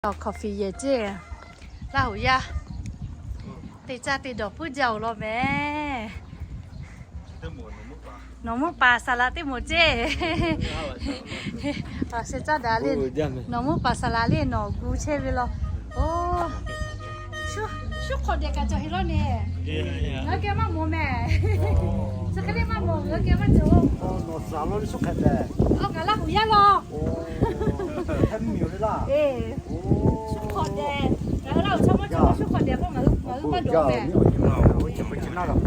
Coffee yehˬ ceˇ. Laˇ hoˍ yaˇ te caˇ te dawˬ puiˉ jaˇ-oˬ law mehˍ. Nawˬ mvuhˇ paˍ saˍ laꞈ teˇ moˍ ceˇ. Awˬ sheh caˇ daꞈ le. Nawˬ mvuhˇ paˍ saˍ laꞈ le nawˬ gu chehˇ ve law. Oˇ, shu hk'awꞈ dehꞈ kaꞈ cawˬ heˍ law ne. Ngaˬ hui geh maˇ mawˬ mehˍ. Chi hk'e le maˇ mawˬ, ngaˬ hui geh maˇ cawˬ. Nawˬ saˍ laꞈ le shu hk'e tehꞈ. Oˇ, ngaˬ Laˇ hoˍ yaˇ law. Shu hk'awꞈ dehꞈ, ngaˬ hui Laˇ hoˍ chaw mawˇ chaw mawˇ shu hk'awꞈ dehꞈ k'o ngaˬ hui maˇ dawˬ mehˍ. Ve, yoˬ laˇ, oˇ,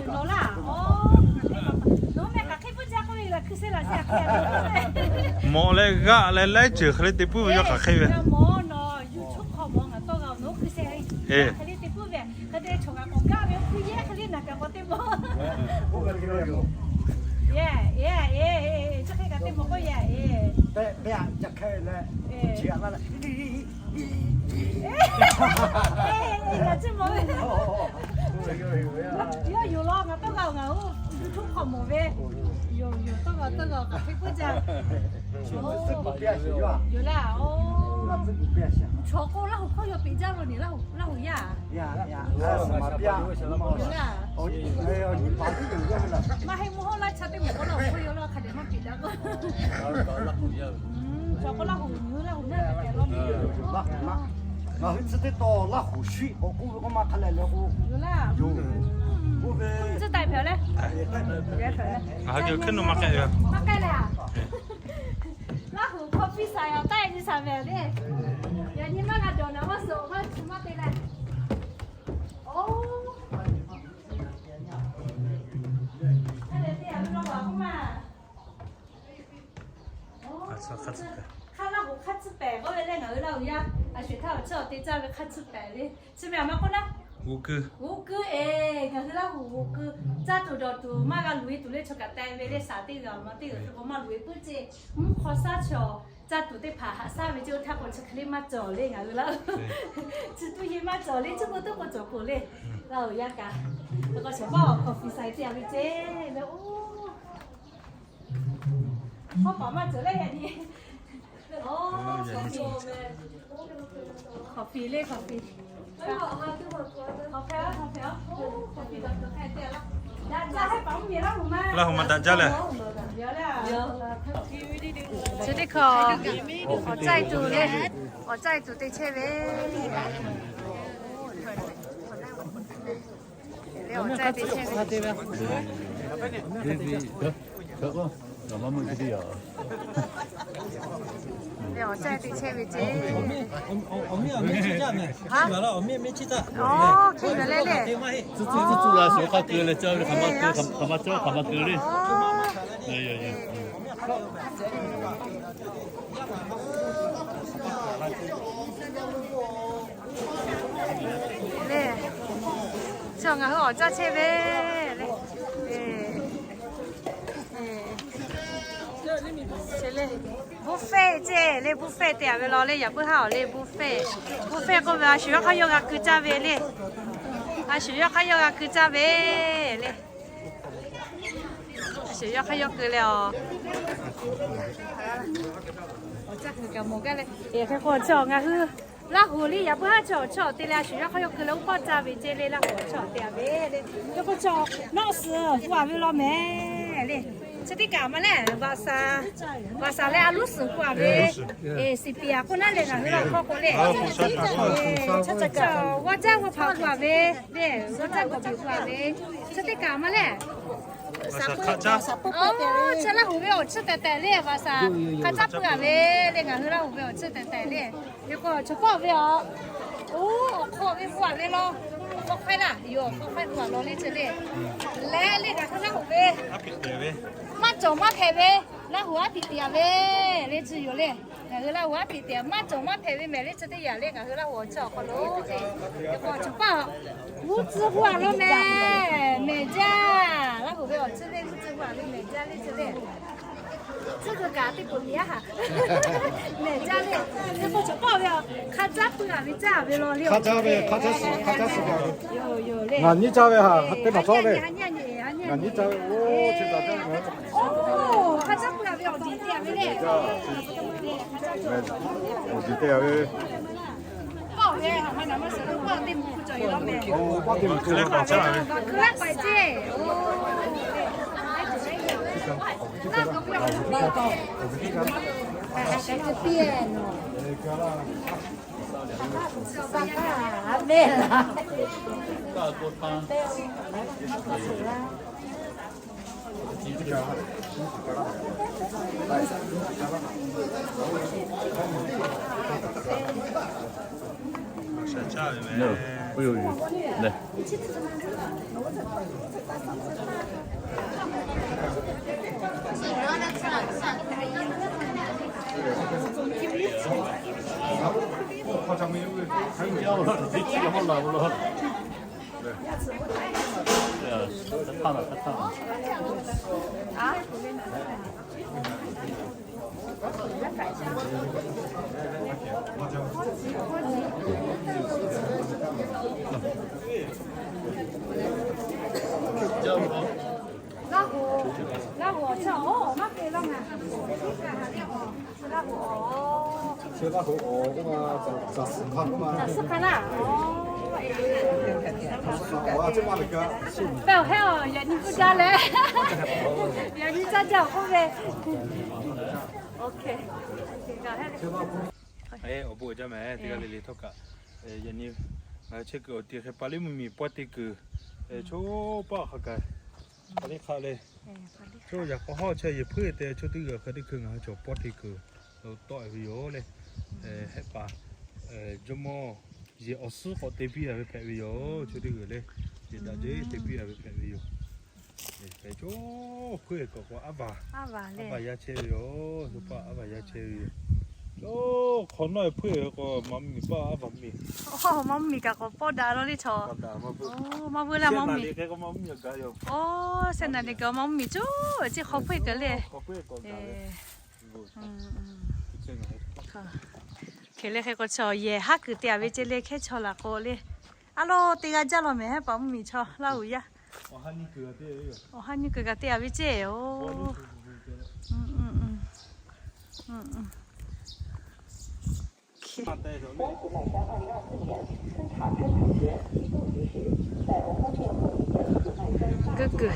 nawˬ laˇ, oˇ, mawꞈ leh g'aˆ leh laiˉ ceuˬ hk'e le te puiˉ ve yawˇ hk'aˬ hk'e ve. Mawꞈ nawˬ YouTube hk'aw mawˬ ngaˬ tawˇ g'a-oˬ, nawˬ hkui sheh hk'e le te puiˉ ve, hk'e te chaw kaꞈ k'awꞈ gaˇ ve hkui yehˇ hk'e le naˬ kaꞈ k'awꞈ te mawˬ. Yehˬ, yehˬ, eˬ, chi hk'e kaꞈ te mawˬ k'oˆ yehˬ, eˬ. Eˬ, ngaˬ chi mawˬ ve. Yawˇ yoˬ law, ngaˬ tawˇ g'a-oˬ, ngaˬ oˇ YouTube hk'aw mawˬ ve. Yoˬ, yoˬ, tawˇ g'a, tawˇ g'a, kaꞈ hk'e puiˉ jaˇ. Yoˬ laˇ, oˇ, chaw k'oˆ Laˇ hoˍ hkawˇ yaw peꞈ jaˇ lo ni, Laˇ hoˍ yaˇ. Yoˬ laˇ, maˇ heˆ mvuhˇ hawˉ laˇ cha teˇ maˬ k'o Laˇ hoˍ hkawˇ yaw laˇ hk'a dehꞈ maˇ peꞈ daꞈ k'o. Chaw k'oˆ Laˇ hoˍ nyi, Laˇ hoˍ naˇ hpehꞈ law ni. Ngaˬ hui chi teˇ taw Laˇ hoˍ shuiˆ k'awꞈ k'oˆ ve k'oˆ maˇ hk'a leh leh k'o. Yoˬ laˇ. Oˇ ve tcuhˉ taiˍ hpehꞈ leh, hk'e hk'e nu maˇ k'ai ve. Maˇ k'ai leh a? Laˇ hoˍ hk'aw piˇ saˍ yaꞈ taˇ nyi saˍ mehˍ le. Yaꞈ nyi maˇ g'a dawˬ naˬ maˇ suh maˇ chi maˇ te leh. Oˇ, hk'e leh te a ve law k'oˆ ma. Hk'aˇ Laˇ hoˍ hk'aˇ tcuhˉ pehˍ k'oˆ ve le, ngaˬ hui Laˇ hoˍ yaˇ a shuˍ htaˇ awˬ chawˇ te caˇ ve hk'aˇ tcuhˉ pehˍ le. Chi ve a ma k'oˆ naˉ, g'oꞈ keu, g'oꞈ keu eˬ, ngaˬ hui Laˇ hoˍ g'oꞈ keu, caˇ tuˬ dawˬ tuˬ maˇ g'a luˬ ve tuˬ le chaw kaꞈ te ve le, shaˍ teˇ g'aˇ ma teˇ g'aˇ hk'e k'o maˇ luˬ ve puiˉ ceˇ. Mvuhˇ hk'aw shaˉ chaw caˇ tuˬ teˇ hpaˍ haꞈ shaˉ ve ceˇ, oˇ htaˇ k'o chi hk'e le maˇ cawˬ le ngaˬ hui Laˇ hoˍ. Chi tuˇ yeˬ maˇ cawˬ le, chi k'o tuˉ k'o cawˬ k'o le. Laˇ hoˍ yaˇ kaꞈ, k'o shawˍ paˇ awˬ coffee sai te a ve ceˇ le oˇ. Hawˉ paˍ maˇ cawˬ leh yaꞈ nyi. Coffee le coffee. Laˇ hoˍ ma daꞈ jaˇ leh. Chi teˇ hkawꞈ awˬ caˇ tuˬ le, awˬ caˇ tuˬ te chehˇ ve. Leh awˬ caˇ te chehˇ ve. Leh awˬ caˇ te chehˇ ve ceˇ. Aw, hk'e ngaˬ leh le. Tcuh tcuh tcuh tcuh la shuˍ hk'a keu leh caˇ ve hk'aˬ ma keu, hk'aˬ ma caˇ hk'aˬ ma keu le. Le, chi ngaˬ hui awˬ caˇ chehˇ ve le. Buffet ceˇ le, buffet te a ve law le, yaꞈ puiˉ haˉ awˬ le buffet. Buffet k'oˆ ve a shuˍ yawˇ hk'aˇ yawˇ g'a keu caˇ ve le. A shuˍ yawˇ hk'aˇ yawˇ g'a keu caˇ ve le. A shuˍ yawˇ hk'aˇ yawˇ keu leh a. Awˬ caˇ hk'e kaꞈ mawˬ gaˇ leh, hk'e k'o chi ngaˬ hui Laˇ hoˍ le yaꞈ puiˉ haˉ chi awˬ chawˇ te leh a shuˍ yawˇ hk'aˇ yawˇ keu leh oˇ hpawˇ caˇ ve ceˇ le, Laˇ hoˍ awˬ chawˇ te a ve le. Hk'e k'o chi nawˆ suhˍ k'oˆ a ve law mehˍ le. Chi teˇ kaꞈ ma lehˬ, vaꞈ shaˍ leh a luˉ suhˍ k'oˆ a ve, siˍ piˍ a k'oˆ naˉ leh ngaˬ hui Laˇ hoˍ hkawˇ k'o le. G'awˇ caˇ g'awˇ hpaˍ k'oˆ a ve le, g'awˇ caˇ gawˬ piˍ k'oˆ a ve. Chi teˇ kaꞈ ma lehˬ, chi Laˇ hoˍ ve awˬ chiˇ tehˬ tehˬ le, vaꞈ shaˍ hk'a caˇ pui a ve le, ngaˬ hui Laˇ hoˍ ve awˬ chiˇ tehˬ tehˬ le. Hk'e k'o chaw paˇ ve a, oˇ, awˬ hk'aw ve k'oˆ a ve law, hk'aw hk'aˇ laˇ yoˬ, hk'aw hk'aˇ k'oˆ a law le chi le. Leh le ngaˬ hui Laˇ hoˍ ve maˇ cawˬ maˇ hpehꞈ ve, Laˇ hoˍ aˉ piˍ te a ve le chi yoˬ le. Ngaˬ hui Laˇ hoˍ aˉ piˍ te maˇ cawˬ maˇ hpehꞈ ve mehˍ le chi teˇ yanˇ le ngaˬ hui Laˇ hoˍ awˬ chiˇ awˬ hk'aw lo. Hk'e k'o chaw paˇ, g'uˇ tcuhˇ k'oˆ a law mehˍ, mehˍ jaˇ. Laˇ hoˍ ve awˬ chiˇ le g'uˇ tcuhˇ k'oˆ a ve mehˍ jaˇ le chi le. Tcuhˉ kuiˬ kaꞈ teˇ peuˬ miˬ yaˇ haꞈ. Mehˬ caˇ le, teˇ pawˆ cawˬ pawˆ ve a, hk'a caˇ peuˬ a ve caˇ ve law le. Hk'a caˇ ve, hk'a caˇ suh, hk'a caˇ suh kaꞈ ve. Ngaˬ nyiˇ caˇ ve haꞈ, teˇ maˬ cawˇ le. Ngaˬ nyiˇ caˇ ve, oˇ, chi taꞈ caˇ ve. Oˇ, hk'a caˇ peuˬ a ve awˬ diˬ te a ve le. Awˬ diˬ te a ve. Laˇ hoꞈ, laˇ hoꞈ awˬ chawˇ, oˇ, maˇ k'ai laˇ ngaˬ. Laˇ hoꞈ, oˇ, caˬ suh hk'a laˇ. Pehˇ awˬ hehˉ awˬ, yaꞈ nyi k'oˆ jaˇ leh, yaꞈ nyi caˇ jaˇ awˬ k'oˆ ve. Awˬ bon uiˍ jaˇ mehˍ, teˇ g'aˇ le le htawˇ kaꞈ, yaꞈ nyi ngaˬ hui chehˇ kuiˬ awˬ ti hk'e pa liˇ mvuhˇ miˬ pawˇ te kuiˬ, chaw paˆ hk'a gaˬ, pa liˇ hk'a le. Chaw yaꞈ k'aw hawˉ chehˇ yehˬ hpuiˇ te chaw teˇ g'aˇ hk'a teˇ hkui ngaˬ hui chaw pawˇ te kuiˬ lo tawˆ ve yoˬ le. Hehˆ paˍ jawˇmawˇ yehˬ awˬ suhˉ k'awꞈ te piˇ a ve hpehꞈ ve yoˬ. Chaw teˇ g'aˇ le, yehˬ daꞈ jeˇ te piˇ a ve hpehꞈ ve yoˬ. Hpehꞈ chaw hpuiˇ k'awꞈ k'o aˉ vaˬ, aˉ vaˬ yaˇ chehˇ ve yoˬ. Chaw paˆ aˉ vaˬ yaˇ chehˇ ve yoˬ. Chaw hk'awꞈ nawˉ hpuiˇ k'o maˇ mvuhˇ miˬ paˆ aˉ vaˬ miˬ. Maˇ mvuhˇ miˬ kaꞈ k'awꞈ pawˇ daꞈ law le chaw. Maˇ vuiˇ le maˇ mvuhˇ miˬ. Oˇ, sehˉ naˍ liꞈ kaꞈ maˇ mvuhˇ miˬ, oˇ, sehˉ naˍ liꞈ kaꞈ maˇ mvuhˇ miˬ, coˇ, chi hk'aw hpuiˇ keu le. Hk'e le hk'e k'o chaw yehˬ haˉ kuiˬ te a ve ceh le hkehˉ chaw laˬ k'o le. A lo teˇ g'aˇ jaˇ law mehˍ hehˉ paˍ mvuhˇ miˬ chaw Laˇ huˍ yaˇ. Awˬ ha nyi kuiˬ kaꞈ te a ve ceˇ oˬ. Geuˆ kuiˬ,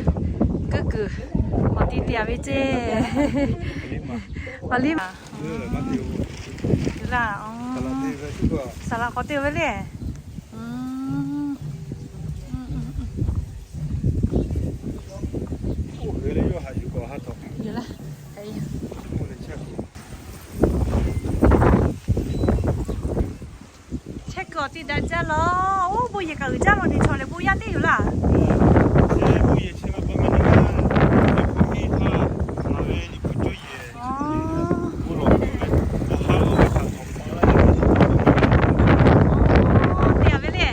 geuˆ kuiˬ awˬ ti te a ve ceˇ. Awˬ liˇ ma. Laˇ, saˍ laꞈ k'awꞈ te ve le. Chehˇ kuiˬ awˬ ti daꞈ jaˇ law. Oˇ, bon yehˬ kaꞈ uiˍ jaˇ law, neˬ chaw lehˬ bon yaˇ teˇ yoˬ laˇ. Te a ve le.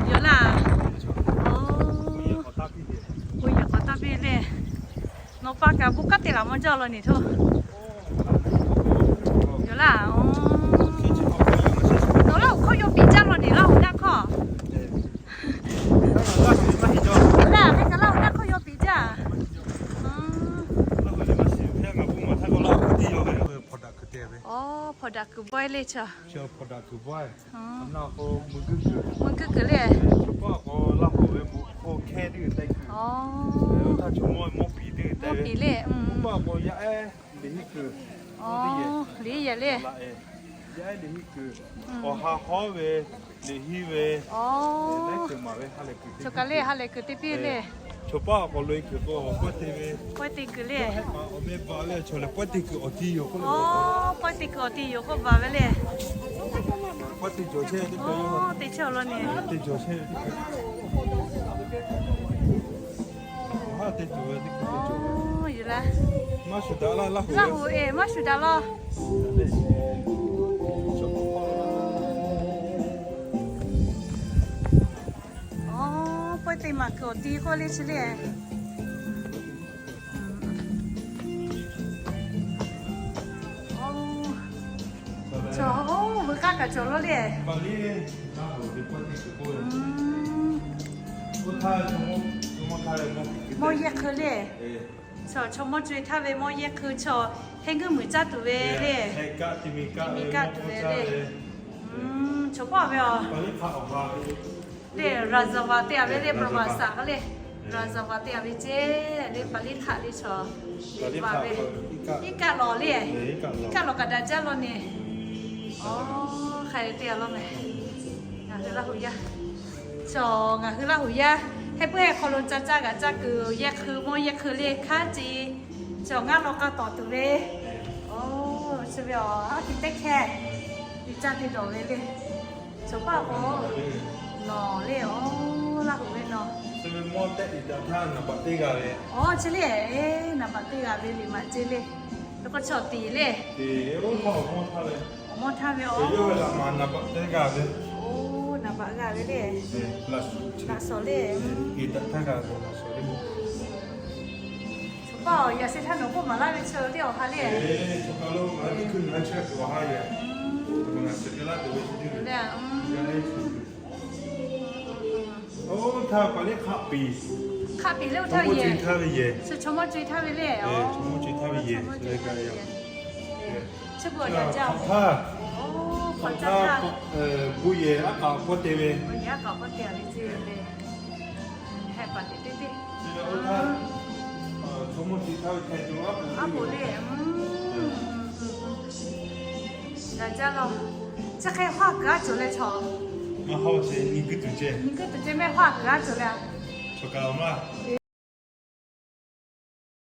Yoˬ laˇ. Bon yehˬ k'awꞈ taˇ piˇ le. Nawˬ pa kaꞈ bon kanˉ te laˬ maw jaˇ law neˬ htawˇ. Yoˬ laˇ. Nawˬ Laˇ huˍ hkawˇ yaw piˍ jaˇ law neˬ, Laˇ huˍ daˇ hkawˇ. Laˇ, hk'e kaꞈ Laˇ huˍ daˇ hkawˇ yaw piˍ jaˇ. Aw, hpawnˬ daꞈ kuiˬ bawehˇ le chaw. Mvuhˇ guiˇ kuiˬ le. Mvuhˇ piˍ le. Liꞈ yehˬ le. Awˬ ha hawˉ ve, liꞈ hiˉ ve, chaw kaˬ le ha lehˬ kuiˬ te piˇ le. Chaw paˆ awˬ hk'aw lo e kuiˬ k'o, pawehˇ te ve, pawehˇ te kuiˬ le. Awˬ meh ba le, chaw lehˬ pawehˇ te kuiˬ awˬ ti yoˬ k'oˆ le. Pawehˇ te kuiˬ awˬ ti yoˬ k'oˆ baˬ ve le. Pawehˇ te jawˬ chehˇ ve teˇ hkui yoˬ. Te chehˇ awˬ lawn neˬ. Pawehˇ te jawˬ chehˇ ve teˇ hkui. Awˬ ha te tuˬ ve teˇ hkui te jawˬ ve. Yoˬ laˇ. Maˇ shuˍ daꞈ laˇ, Laˇ huˍ. Laˇ huˍ e, maˇ shuˍ daꞈ laˇ. Awˬ, pawehˇ te Maˬ kuiˬ awˬ ti k'oˆ le chi le. Chaw, oˇ veuꞈ k'aˇ kaꞈ cawˬ lo le. Mawˇ yehˇ hk'eu le. Chaw, chaw mawˇ co-e htaˇ ve mawˇ yehˇ hk'eu chaw, heh g'uiˇ muiˬ caˇ tuˬ ve le. Ti mi kaˆ tuˬ ve le. Chaw paˆ ve a le, ราชวัง te a ve le, ประวัติศาสตร์ k'o le. ราชวัง te a ve ceˇ le, paˍ liˇ hk'aˆ le chaw. Liꞈ paˍ ve iˉ kaˆ lawˬ le. Iˉ kaˆ lawˬ kaꞈ daꞈ jaˇ law ne. Aˬ, hk'a te a law mehˍ. Ngaˬ hui Laˇ huˍ yaˇ, chaw, ngaˬ hui Laˇ huˍ yaˇ heh puiˉ heh hk'aw lo ca caˇ g'a caˇ kuiˬ yehˇ hk'eu mawˇ yehˇ hk'eu le hk'aˉ ce. Chaw ngaˇ law k'a tawˍ tuˬ ve. Aˬ, chi ve a, aˉ hkiˬ teˇ hkeh, liꞈ caˇ te dawˬ ve le. Chaw paˆ k'o, nawˬ le, aˬ, Laˇ huˍ ve nawˬ. Aˬ, chi le, naˍ baꞈ teˇ g'aˇ ve liꞈ maꞈ ce le. K'o chaw tiˍ le. Awˬ mawˇ htaˇ ve a, oˇ, naˍ baꞈ g'a ve le. Laꞈ shawˍ le. Chaw paˆ a, yaꞈ sheh htaˇ nawˬ k'oˆ maˍ laˇ ve chi teˇ awˬ ha le. Oˇ htaˇ paˍ liˇ hk'aˆ piˍ, hk'aˆ piˍ le, oˇ htaˇ yehˬ, chaw mawˇ co-e htaˇ ve le. Chi beuꞈ a jaˇ, hk'aˆ jaˇ. Bon yehˬ aˉ k'aꞈ pawˇ te ve, bon yehˬ aˉ k'aꞈ pawˇ te a ve ce le. Heh paˍ teˇ teˇ teˇ, aˉ poˍ le. G'a jaˇ law. Chi hk'e hawˇ kuiˬ aˉ cawˬ leh chaw, nyi guiˇ tuˬ ce mehˆ hawˇ kuiˬ aˉ cawˬ leh a.